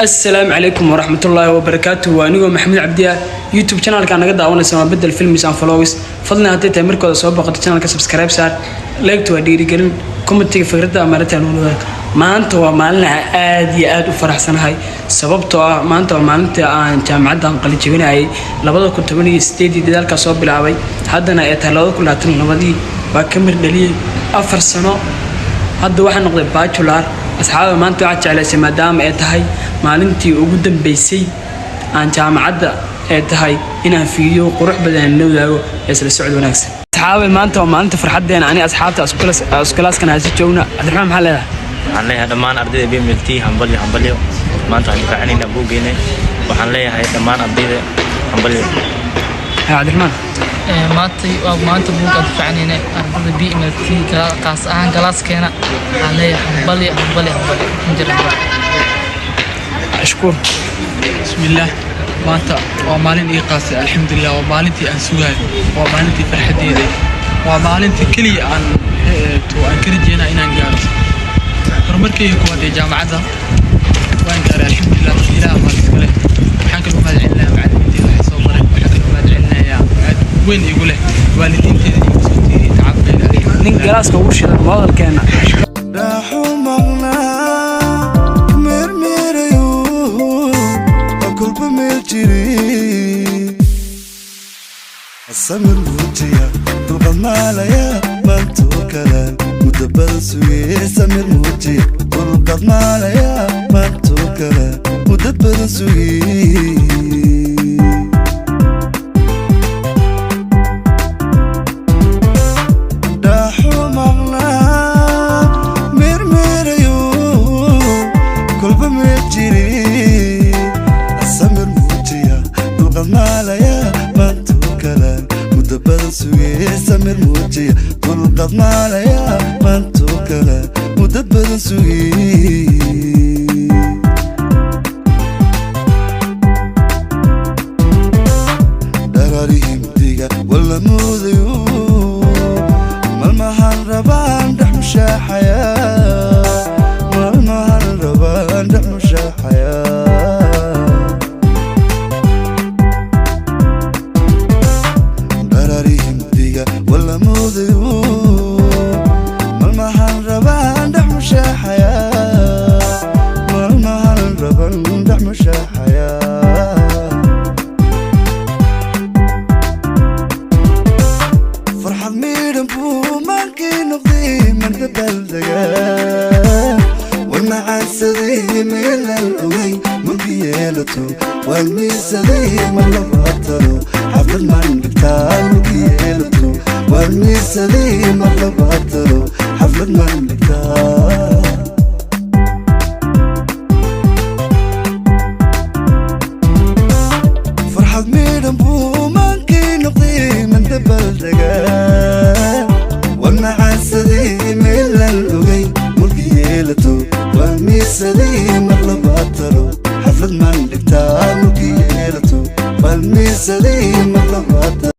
Asalaamu calaykum waraxmatullaahi wabarakaatu. Waa anigoo Maxamed Cabdiya. YouTube channelka naga daawanaysa waa Bedel Films and Vlogs. Fadlan, hadday tahay markooda soo boqoto channelka, subscribe saar, like-ta waa dhiirigelin, commentiga fikradda amarinta wadaag. Maanta waa maalin aan aad iyo aad u faraxsanahay, sababtoo ah maanta waa maalinta aan jaamacadda qalin jebinayay 2018-dii. Dadaalkaa soo bilaabay, haddana ee tahay 2022-dii, waa ka mir dhaliyey 4 sano. Hadda waxaa noqday bachelor. Asxaabta, maanta waxaa jeclaysay, maadaama ay tahay maalintii ugu dambeysay aan jaamacadda ee tahay, inaan fiidiyo qurux badan la wadaago ee isla socod wanaagsan. Asxaabay, maanta waa maalinta farxaddeena. Ani asxaabta iskulaaskan haasi joogna. Cabdiraxmaan, maxaa leedahay? Waxaan leeyahay dhammaan ardayda BMLT, hambalyo, hambalyo. Maanta waxaan difaacinaynaa buuggeena. Waxaan leeyahay dhammaan ardayda, hambalyo. Cabdiraxmaan. Maanta waa maanta buugga aan difacanayna. Ardada BMLT, qaas ahaan classkeena, waxaan leeyahay hambalyo, hambalyo, hambalyo, injir hambalyo. Ashkuur. Bismillaah, maanta waa maalin ii qaasay. Alxamdulilah, waa maalintii aan sugayo, waa maalintii farxaddeeda, waa maalintii keliya aan to aan ka rajeynaa inaan gaaro horumarkayga kuwaad ee jaamacadda. Waan gaaray, alxamdulilah, Ilaah mahad iska leh. Waxaan kaloo mahad celinayaa macallimiinteeda waxay soo baray. Waxaan kaloo mahad celinayaa aad weyn igu leh waalidiinteeda igu soo tiiriyay tacabkayga. Nin classka ugu shidan modelkeena. Dhaaxu maqnaa meermeerayo kolba meel jiri, samir muujiya, dulqad maalaya, maantoo kale muddo badan sugee. Samir muujiya, dulqad maalaya, maantoo kale muddo badan sugee. Dhaaxu maqnaa meermeerayo kolba meel jiri, samir muujiya, dulqad maalaya, maantoo kale muddo badan sugee. Samir muujiya, dulqad maalaya, maantoo kale muddo badan sugee. Dharaarihii mugdiga walla moodayo, malmahan rabaan dhex mushaaxaya, malmahan rabaan dhex mushaaxaya. Dharaarihii mugdiga walla moodayo, malmahan rabaan dhex mushaaxaya, malmahan raban dhex mushaaxaya. Farxad miidhan buu maankii noqday, mandabaaldegaa war macaansaday, meelaan ogay mulki yeelato, waan miirsaday. Mar labaatano xaflad maan dhigtaa, mulki yeelato, waan miirsaday. Mar labaatano xaflad maan dhigtaa. Farxad miidhan buu maankii noqday, mandabaaldegaa war macaansaday, meelaan ogay mulki yeelato, waan miirsaday.